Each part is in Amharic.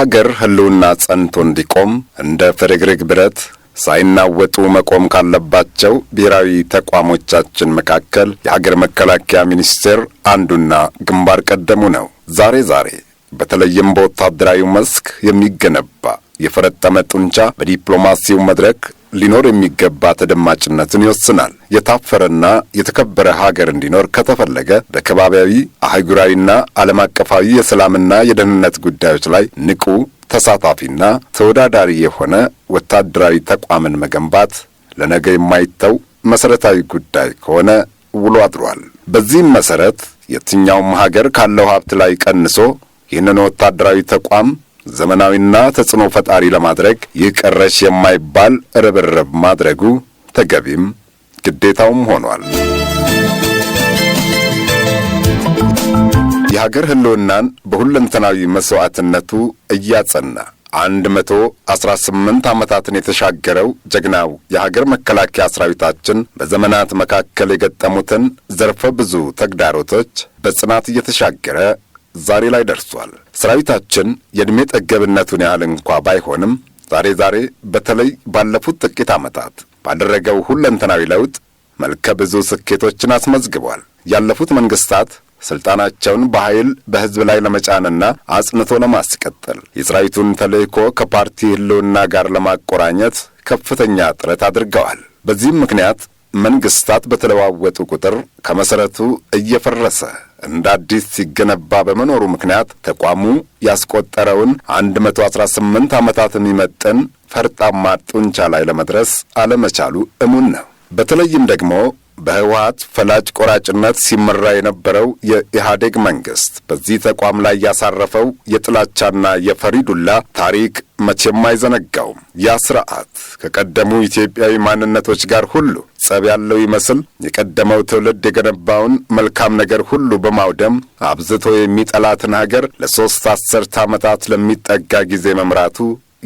የሀገር ህልውና ጸንቶ እንዲቆም እንደ ፍርግርግ ብረት ሳይናወጡ መቆም ካለባቸው ብሔራዊ ተቋሞቻችን መካከል የሀገር መከላከያ ሚኒስቴር አንዱና ግንባር ቀደሙ ነው። ዛሬ ዛሬ በተለይም በወታደራዊ መስክ የሚገነባ የፈረጠመ ጡንቻ በዲፕሎማሲው መድረክ ሊኖር የሚገባ ተደማጭነትን ይወስናል። የታፈረና የተከበረ ሀገር እንዲኖር ከተፈለገ በከባቢያዊ፣ አህጉራዊና ዓለም አቀፋዊ የሰላምና የደህንነት ጉዳዮች ላይ ንቁ ተሳታፊና ተወዳዳሪ የሆነ ወታደራዊ ተቋምን መገንባት ለነገ የማይተው መሰረታዊ ጉዳይ ከሆነ ውሎ አድሯል። በዚህም መሰረት የትኛውም ሀገር ካለው ሀብት ላይ ቀንሶ ይህንን ወታደራዊ ተቋም ዘመናዊና ተጽዕኖ ፈጣሪ ለማድረግ ይህ ቀረሽ የማይባል ርብርብ ማድረጉ ተገቢም ግዴታውም ሆኗል። የሀገር ህልውናን በሁለንተናዊ መስዋዕትነቱ እያጸና 118 ዓመታትን የተሻገረው ጀግናው የሀገር መከላከያ ሰራዊታችን በዘመናት መካከል የገጠሙትን ዘርፈ ብዙ ተግዳሮቶች በጽናት እየተሻገረ ዛሬ ላይ ደርሷል። ሰራዊታችን የዕድሜ ጠገብነቱን ያህል እንኳ ባይሆንም ዛሬ ዛሬ በተለይ ባለፉት ጥቂት ዓመታት ባደረገው ሁለንተናዊ ለውጥ መልከ ብዙ ስኬቶችን አስመዝግቧል። ያለፉት መንግስታት ስልጣናቸውን በኃይል በሕዝብ ላይ ለመጫንና አጽንቶ ለማስቀጠል የሰራዊቱን ተልእኮ ከፓርቲ ህልውና ጋር ለማቆራኘት ከፍተኛ ጥረት አድርገዋል። በዚህም ምክንያት መንግስታት በተለዋወጡ ቁጥር ከመሰረቱ እየፈረሰ እንደ አዲስ ሲገነባ በመኖሩ ምክንያት ተቋሙ ያስቆጠረውን 118 ዓመታት የሚመጥን ፈርጣማ ጡንቻ ላይ ለመድረስ አለመቻሉ እሙን ነው። በተለይም ደግሞ በህወሓት ፈላጭ ቆራጭነት ሲመራ የነበረው የኢህአዴግ መንግስት በዚህ ተቋም ላይ ያሳረፈው የጥላቻና የፈሪ ዱላ ታሪክ መቼም አይዘነጋውም። ያ ስርዓት ከቀደሙ ኢትዮጵያዊ ማንነቶች ጋር ሁሉ ጸብ ያለው ይመስል የቀደመው ትውልድ የገነባውን መልካም ነገር ሁሉ በማውደም አብዝቶ የሚጠላትን ሀገር ለ3 አስርተ ዓመታት ለሚጠጋ ጊዜ መምራቱ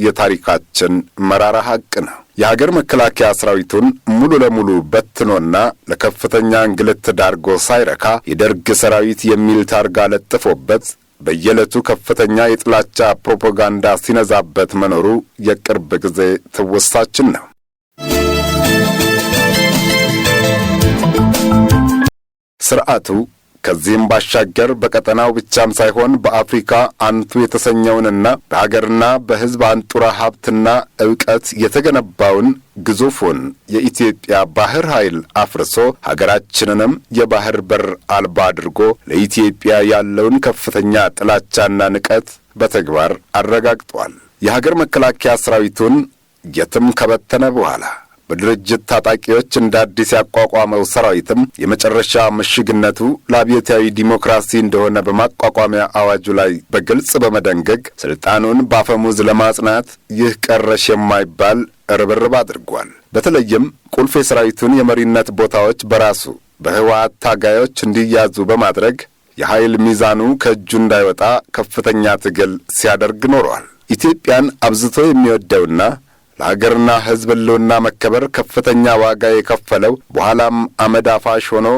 የታሪካችን መራራ ሀቅ ነው። የሀገር መከላከያ ሰራዊቱን ሙሉ ለሙሉ በትኖና ለከፍተኛ እንግልት ዳርጎ ሳይረካ የደርግ ሰራዊት የሚል ታርጋ ለጥፎበት በየዕለቱ ከፍተኛ የጥላቻ ፕሮፓጋንዳ ሲነዛበት መኖሩ የቅርብ ጊዜ ትውስታችን ነው። ስርዓቱ ከዚህም ባሻገር በቀጠናው ብቻም ሳይሆን በአፍሪካ አንቱ የተሰኘውንና በሀገርና በሕዝብ አንጡራ ሀብትና ዕውቀት የተገነባውን ግዙፉን የኢትዮጵያ ባህር ኃይል አፍርሶ ሀገራችንንም የባህር በር አልባ አድርጎ ለኢትዮጵያ ያለውን ከፍተኛ ጥላቻና ንቀት በተግባር አረጋግጧል። የሀገር መከላከያ ሰራዊቱን የትም ከበተነ በኋላ በድርጅት ታጣቂዎች እንደ አዲስ ያቋቋመው ሰራዊትም የመጨረሻ ምሽግነቱ ለአብዮታዊ ዲሞክራሲ እንደሆነ በማቋቋሚያ አዋጁ ላይ በግልጽ በመደንገግ ስልጣኑን ባፈሙዝ ለማጽናት ይህ ቀረሽ የማይባል ርብርብ አድርጓል። በተለይም ቁልፍ የሰራዊቱን የመሪነት ቦታዎች በራሱ በህወሓት ታጋዮች እንዲያዙ በማድረግ የኃይል ሚዛኑ ከእጁ እንዳይወጣ ከፍተኛ ትግል ሲያደርግ ኖሯል። ኢትዮጵያን አብዝቶ የሚወደውና ለሀገርና ሕዝብ ሕልውና መከበር ከፍተኛ ዋጋ የከፈለው በኋላም አመድ አፋሽ ሆኖ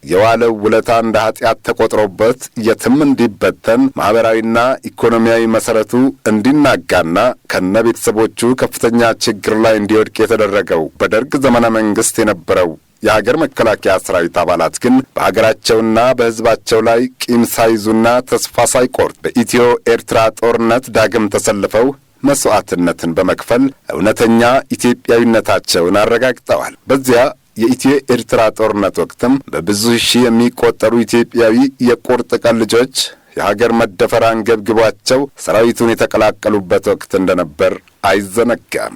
የዋለው ውለታ እንደ ኃጢአት ተቆጥሮበት የትም እንዲበተን ማኅበራዊና ኢኮኖሚያዊ መሠረቱ እንዲናጋና ከነ ቤተሰቦቹ ከፍተኛ ችግር ላይ እንዲወድቅ የተደረገው በደርግ ዘመነ መንግሥት የነበረው የሀገር መከላከያ ሰራዊት አባላት ግን በሀገራቸውና በሕዝባቸው ላይ ቂም ሳይዙና ተስፋ ሳይቆርጥ በኢትዮ ኤርትራ ጦርነት ዳግም ተሰልፈው መስዋዕትነትን በመክፈል እውነተኛ ኢትዮጵያዊነታቸውን አረጋግጠዋል። በዚያ የኢትዮ ኤርትራ ጦርነት ወቅትም በብዙ ሺህ የሚቆጠሩ ኢትዮጵያዊ የቁርጥ ቀን ልጆች የሀገር መደፈር አንገብግቧቸው ሰራዊቱን የተቀላቀሉበት ወቅት እንደነበር አይዘነጋም።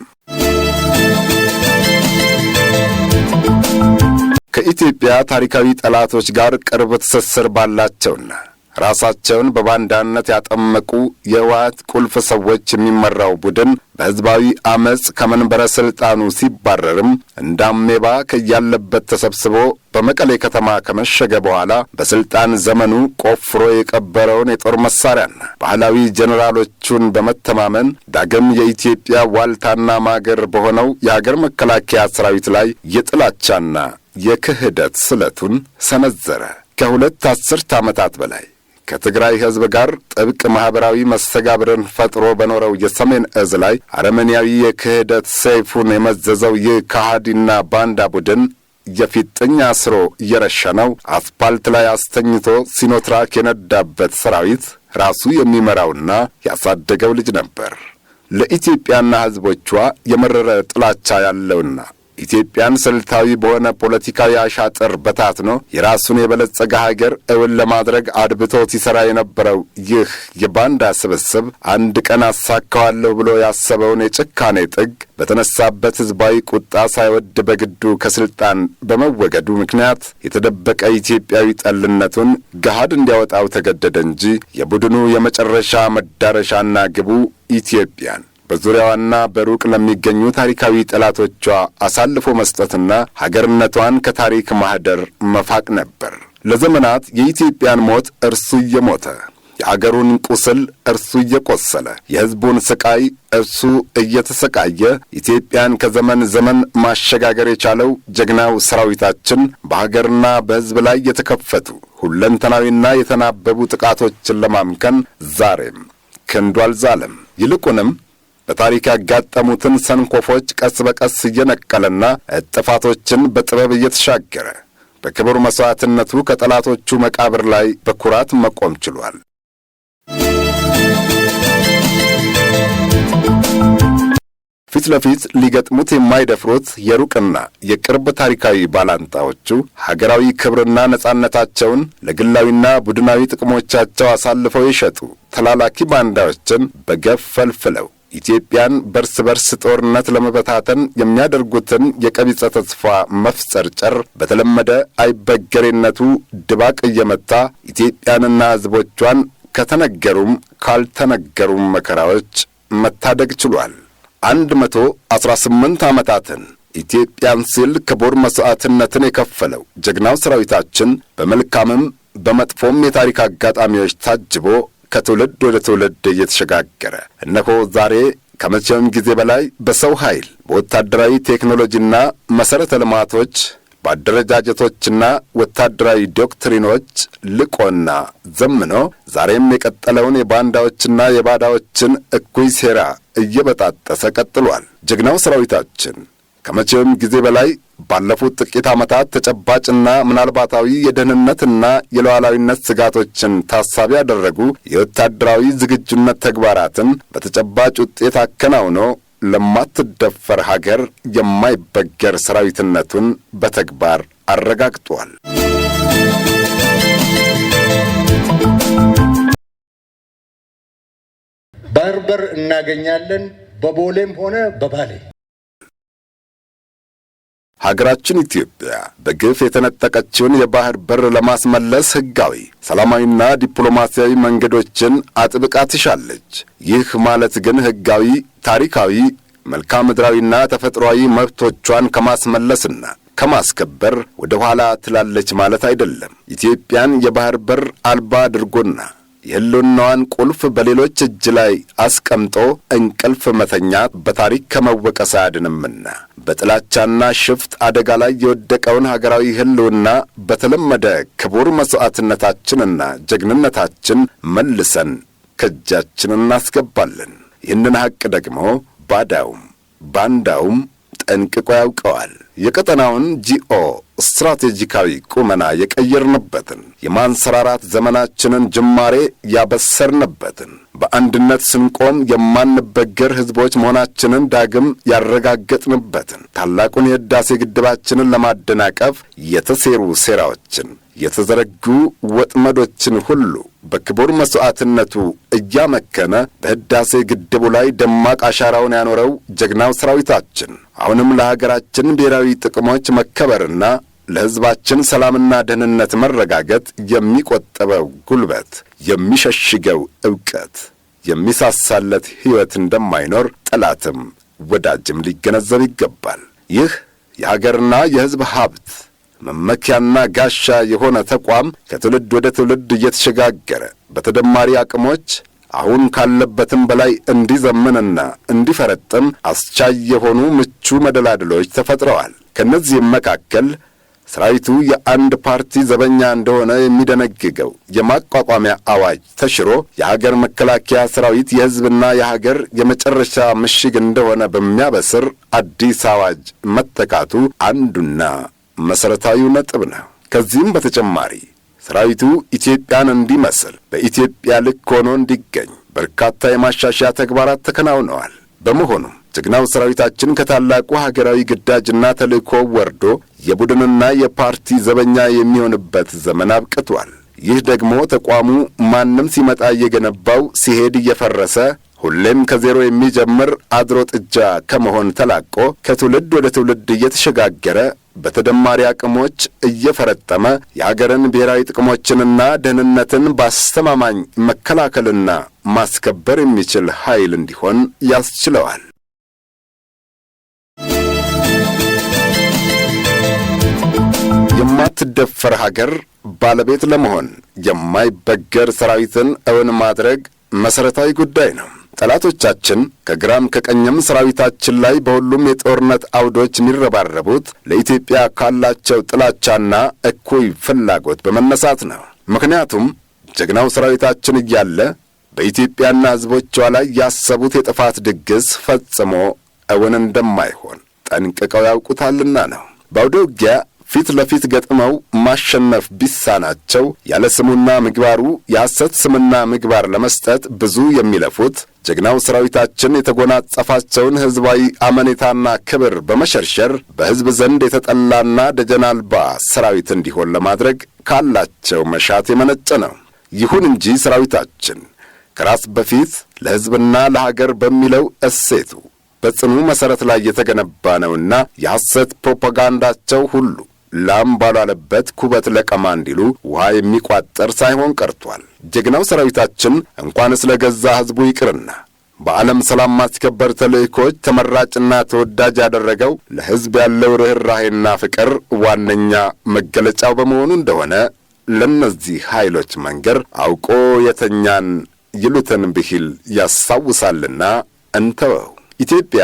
ከኢትዮጵያ ታሪካዊ ጠላቶች ጋር ቅርብ ትስስር ባላቸውና ራሳቸውን በባንዳነት ያጠመቁ የህወሓት ቁልፍ ሰዎች የሚመራው ቡድን በሕዝባዊ አመፅ ከመንበረ ሥልጣኑ ሲባረርም እንዳሜባ ከያለበት ተሰብስቦ በመቀሌ ከተማ ከመሸገ በኋላ በስልጣን ዘመኑ ቆፍሮ የቀበረውን የጦር መሳሪያና ባህላዊ ጄኔራሎቹን በመተማመን ዳግም የኢትዮጵያ ዋልታና ማገር በሆነው የሀገር መከላከያ ሰራዊት ላይ የጥላቻና የክህደት ስለቱን ሰነዘረ። ከ2 አስርት ዓመታት በላይ ከትግራይ ሕዝብ ጋር ጥብቅ ማኅበራዊ መስተጋብርን ፈጥሮ በኖረው የሰሜን እዝ ላይ አረመኔያዊ የክህደት ሰይፉን የመዘዘው ይህ ከሃዲና ባንዳ ቡድን የፊጥኝ አስሮ እየረሸነው፣ አስፓልት ላይ አስተኝቶ ሲኖትራክ የነዳበት ሰራዊት ራሱ የሚመራውና ያሳደገው ልጅ ነበር። ለኢትዮጵያና ሕዝቦቿ የመረረ ጥላቻ ያለውና ኢትዮጵያን ስልታዊ በሆነ ፖለቲካዊ አሻጥር በታትኖ የራሱን የበለጸገ ሀገር እውን ለማድረግ አድብቶ ሲሠራ የነበረው ይህ የባንዳ ስብስብ አንድ ቀን አሳካዋለሁ ብሎ ያሰበውን የጭካኔ ጥግ በተነሳበት ሕዝባዊ ቁጣ ሳይወድ በግዱ ከስልጣን በመወገዱ ምክንያት የተደበቀ ኢትዮጵያዊ ጠልነቱን ገሃድ እንዲያወጣው ተገደደ እንጂ የቡድኑ የመጨረሻ መዳረሻና ግቡ ኢትዮጵያን በዙሪያዋና በሩቅ ለሚገኙ ታሪካዊ ጠላቶቿ አሳልፎ መስጠትና ሀገርነቷን ከታሪክ ማኅደር መፋቅ ነበር። ለዘመናት የኢትዮጵያን ሞት እርሱ እየሞተ፣ የአገሩን ቁስል እርሱ እየቆሰለ፣ የሕዝቡን ስቃይ እርሱ እየተሰቃየ ኢትዮጵያን ከዘመን ዘመን ማሸጋገር የቻለው ጀግናው ሰራዊታችን በሀገርና በሕዝብ ላይ የተከፈቱ ሁለንተናዊና የተናበቡ ጥቃቶችን ለማምከን ዛሬም ክንዱ አልዛለም። ይልቁንም በታሪክ ያጋጠሙትን ሰንኮፎች ቀስ በቀስ እየነቀለና ጥፋቶችን በጥበብ እየተሻገረ በክቡር መሥዋዕትነቱ ከጠላቶቹ መቃብር ላይ በኩራት መቆም ችሏል። ፊት ለፊት ሊገጥሙት የማይደፍሩት የሩቅና የቅርብ ታሪካዊ ባላንጣዎቹ ሀገራዊ ክብርና ነጻነታቸውን ለግላዊና ቡድናዊ ጥቅሞቻቸው አሳልፈው የሸጡ ተላላኪ ባንዳዎችን በገፍ ፈልፍለው ኢትዮጵያን በርስ በርስ ጦርነት ለመበታተን የሚያደርጉትን የቀቢጸ ተስፋ መፍጨርጨር በተለመደ አይበገሬነቱ ድባቅ እየመታ ኢትዮጵያንና ሕዝቦቿን ከተነገሩም ካልተነገሩም መከራዎች መታደግ ችሏል። 118 ዓመታትን ኢትዮጵያን ሲል ክቡር መሥዋዕትነትን የከፈለው ጀግናው ሰራዊታችን በመልካምም በመጥፎም የታሪክ አጋጣሚዎች ታጅቦ ከትውልድ ወደ ትውልድ እየተሸጋገረ እነሆ ዛሬ ከመቼውም ጊዜ በላይ በሰው ኃይል፣ በወታደራዊ ቴክኖሎጂና መሠረተ ልማቶች፣ በአደረጃጀቶችና ወታደራዊ ዶክትሪኖች ልቆና ዘምኖ ዛሬም የቀጠለውን የባንዳዎችና የባዳዎችን እኩይ ሴራ እየበጣጠሰ ቀጥሏል። ጀግናው ሰራዊታችን ከመቼውም ጊዜ በላይ ባለፉት ጥቂት ዓመታት ተጨባጭና ምናልባታዊ የደህንነትና የሉዓላዊነት ስጋቶችን ታሳቢ ያደረጉ የወታደራዊ ዝግጁነት ተግባራትን በተጨባጭ ውጤት አከናውኖ ለማትደፈር ሀገር የማይበገር ሰራዊትነቱን በተግባር አረጋግጧል። ባህር በር እናገኛለን፣ በቦሌም ሆነ በባሌ። ሀገራችን ኢትዮጵያ በግፍ የተነጠቀችውን የባህር በር ለማስመለስ ሕጋዊ፣ ሰላማዊና ዲፕሎማሲያዊ መንገዶችን አጥብቃ ትሻለች። ይህ ማለት ግን ሕጋዊ፣ ታሪካዊ፣ መልክዓ ምድራዊና ተፈጥሯዊ መብቶቿን ከማስመለስና ከማስከበር ወደ ኋላ ትላለች ማለት አይደለም። ኢትዮጵያን የባህር በር አልባ አድርጎና የህልውናዋን ቁልፍ በሌሎች እጅ ላይ አስቀምጦ እንቅልፍ መተኛ በታሪክ ከመወቀስ አያድንምና በጥላቻና ሽፍጥ አደጋ ላይ የወደቀውን ሀገራዊ ህልውና በተለመደ ክቡር መሥዋዕትነታችንና ጀግንነታችን መልሰን ከእጃችን እናስገባለን። ይህንን ሐቅ ደግሞ ባዳውም ባንዳውም ጠንቅቆ ያውቀዋል። የቀጠናውን ጂኦ ስትራቴጂካዊ ቁመና የቀየርንበትን፣ የማንሰራራት ዘመናችንን ጅማሬ ያበሰርንበትን፣ በአንድነት ስንቆም የማንበገር ሕዝቦች መሆናችንን ዳግም ያረጋገጥንበትን ታላቁን የሕዳሴ ግድባችንን ለማደናቀፍ የተሴሩ ሴራዎችን፣ የተዘረጉ ወጥመዶችን ሁሉ በክቡር መሥዋዕትነቱ እያመከነ በሕዳሴ ግድቡ ላይ ደማቅ አሻራውን ያኖረው ጀግናው ሰራዊታችን አሁንም ለሀገራችን ብሔራዊ ጥቅሞች መከበርና ለሕዝባችን ሰላምና ደህንነት መረጋገጥ የሚቆጥበው ጉልበት፣ የሚሸሽገው ዕውቀት፣ የሚሳሳለት ሕይወት እንደማይኖር ጠላትም ወዳጅም ሊገነዘብ ይገባል። ይህ የሀገርና የሕዝብ ሀብት መመኪያና ጋሻ የሆነ ተቋም ከትውልድ ወደ ትውልድ እየተሸጋገረ በተደማሪ አቅሞች አሁን ካለበትም በላይ እንዲዘምንና እንዲፈረጥም አስቻይ የሆኑ ምቹ መደላድሎች ተፈጥረዋል። ከእነዚህም መካከል ሰራዊቱ የአንድ ፓርቲ ዘበኛ እንደሆነ የሚደነግገው የማቋቋሚያ አዋጅ ተሽሮ የሀገር መከላከያ ሰራዊት የሕዝብና የሀገር የመጨረሻ ምሽግ እንደሆነ በሚያበስር አዲስ አዋጅ መተካቱ አንዱና መሠረታዊው ነጥብ ነው። ከዚህም በተጨማሪ ሰራዊቱ ኢትዮጵያን እንዲመስል፣ በኢትዮጵያ ልክ ሆኖ እንዲገኝ በርካታ የማሻሻያ ተግባራት ተከናውነዋል። በመሆኑም ጀግናው ሰራዊታችን ከታላቁ ሀገራዊ ግዳጅና ተልእኮ ወርዶ የቡድንና የፓርቲ ዘበኛ የሚሆንበት ዘመን አብቅቷል። ይህ ደግሞ ተቋሙ ማንም ሲመጣ እየገነባው ሲሄድ እየፈረሰ፣ ሁሌም ከዜሮ የሚጀምር አድሮ ጥጃ ከመሆን ተላቆ ከትውልድ ወደ ትውልድ እየተሸጋገረ፣ በተደማሪ አቅሞች እየፈረጠመ የአገርን ብሔራዊ ጥቅሞችንና ደህንነትን በአስተማማኝ መከላከልና ማስከበር የሚችል ኃይል እንዲሆን ያስችለዋል። የማትደፈር ሀገር ባለቤት ለመሆን የማይበገር ሰራዊትን እውን ማድረግ መሠረታዊ ጉዳይ ነው። ጠላቶቻችን ከግራም ከቀኝም ሰራዊታችን ላይ በሁሉም የጦርነት አውዶች የሚረባረቡት ለኢትዮጵያ ካላቸው ጥላቻና እኩይ ፍላጎት በመነሳት ነው። ምክንያቱም ጀግናው ሰራዊታችን እያለ በኢትዮጵያና ሕዝቦቿ ላይ ያሰቡት የጥፋት ድግስ ፈጽሞ እውን እንደማይሆን ጠንቅቀው ያውቁታልና ነው። በአውደ ውጊያ ፊት ለፊት ገጥመው ማሸነፍ ቢሳናቸው ያለ ስሙና ምግባሩ የሐሰት ስምና ምግባር ለመስጠት ብዙ የሚለፉት ጀግናው ሰራዊታችን የተጎናጸፋቸውን ሕዝባዊ አመኔታና ክብር በመሸርሸር በሕዝብ ዘንድ የተጠላና ደጀን አልባ ሰራዊት እንዲሆን ለማድረግ ካላቸው መሻት የመነጨ ነው። ይሁን እንጂ ሰራዊታችን ከራስ በፊት ለሕዝብና ለሀገር በሚለው እሴቱ በጽኑ መሠረት ላይ የተገነባ ነውና የሐሰት ፕሮፓጋንዳቸው ሁሉ ላም ባልዋለበት ኩበት ለቀማ እንዲሉ ውሃ የሚቋጠር ሳይሆን ቀርቷል። ጀግናው ሰራዊታችን እንኳንስ ለገዛ ሕዝቡ ይቅርና በዓለም ሰላም ማስከበር ተልእኮች ተመራጭና ተወዳጅ ያደረገው ለሕዝብ ያለው ርኅራሄና ፍቅር ዋነኛ መገለጫው በመሆኑ እንደሆነ ለእነዚህ ኃይሎች መንገር አውቆ የተኛን ይሉትን ብሂል ያስታውሳልና እንተወው። ኢትዮጵያ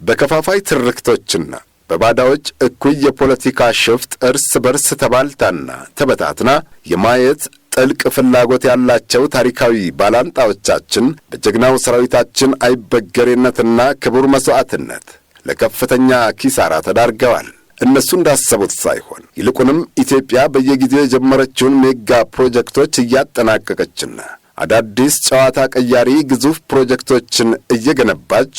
በከፋፋይ ትርክቶችና በባዳዎች እኩይ የፖለቲካ ሽፍጥ እርስ በርስ ተባልታና ተበታትና የማየት ጥልቅ ፍላጎት ያላቸው ታሪካዊ ባላንጣዎቻችን በጀግናው ሰራዊታችን አይበገሬነትና ክቡር መሥዋዕትነት ለከፍተኛ ኪሳራ ተዳርገዋል። እነሱ እንዳሰቡት ሳይሆን ይልቁንም ኢትዮጵያ በየጊዜው የጀመረችውን ሜጋ ፕሮጀክቶች እያጠናቀቀችና አዳዲስ ጨዋታ ቀያሪ ግዙፍ ፕሮጀክቶችን እየገነባች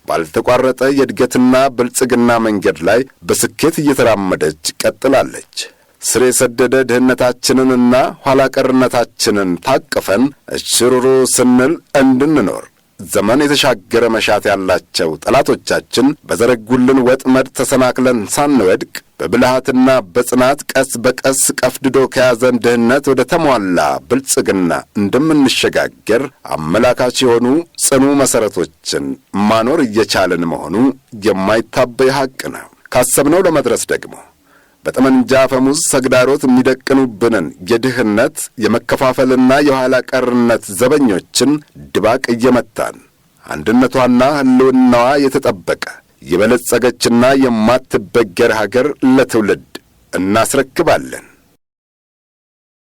ባልተቋረጠ የእድገትና ብልጽግና መንገድ ላይ በስኬት እየተራመደች ቀጥላለች። ስር የሰደደ ድህነታችንንና ኋላ ቀርነታችንን ታቅፈን እሽሩሩ ስንል እንድንኖር ዘመን የተሻገረ መሻት ያላቸው ጠላቶቻችን በዘረጉልን ወጥመድ ተሰናክለን ሳንወድቅ በብልሃትና በጽናት ቀስ በቀስ ቀፍድዶ ከያዘን ድህነት ወደ ተሟላ ብልጽግና እንደምንሸጋገር አመላካች የሆኑ ጽኑ መሠረቶችን ማኖር እየቻልን መሆኑ የማይታበይ ሐቅ ነው። ካሰብነው ለመድረስ ደግሞ በጠመንጃ አፈሙዝ ተግዳሮት የሚደቅኑብንን የድህነት፣ የመከፋፈልና የኋላ ቀርነት ዘበኞችን ድባቅ እየመታን አንድነቷና ሕልውናዋ የተጠበቀ የበለጸገችና የማትበገር ሀገር ለትውልድ እናስረክባለን።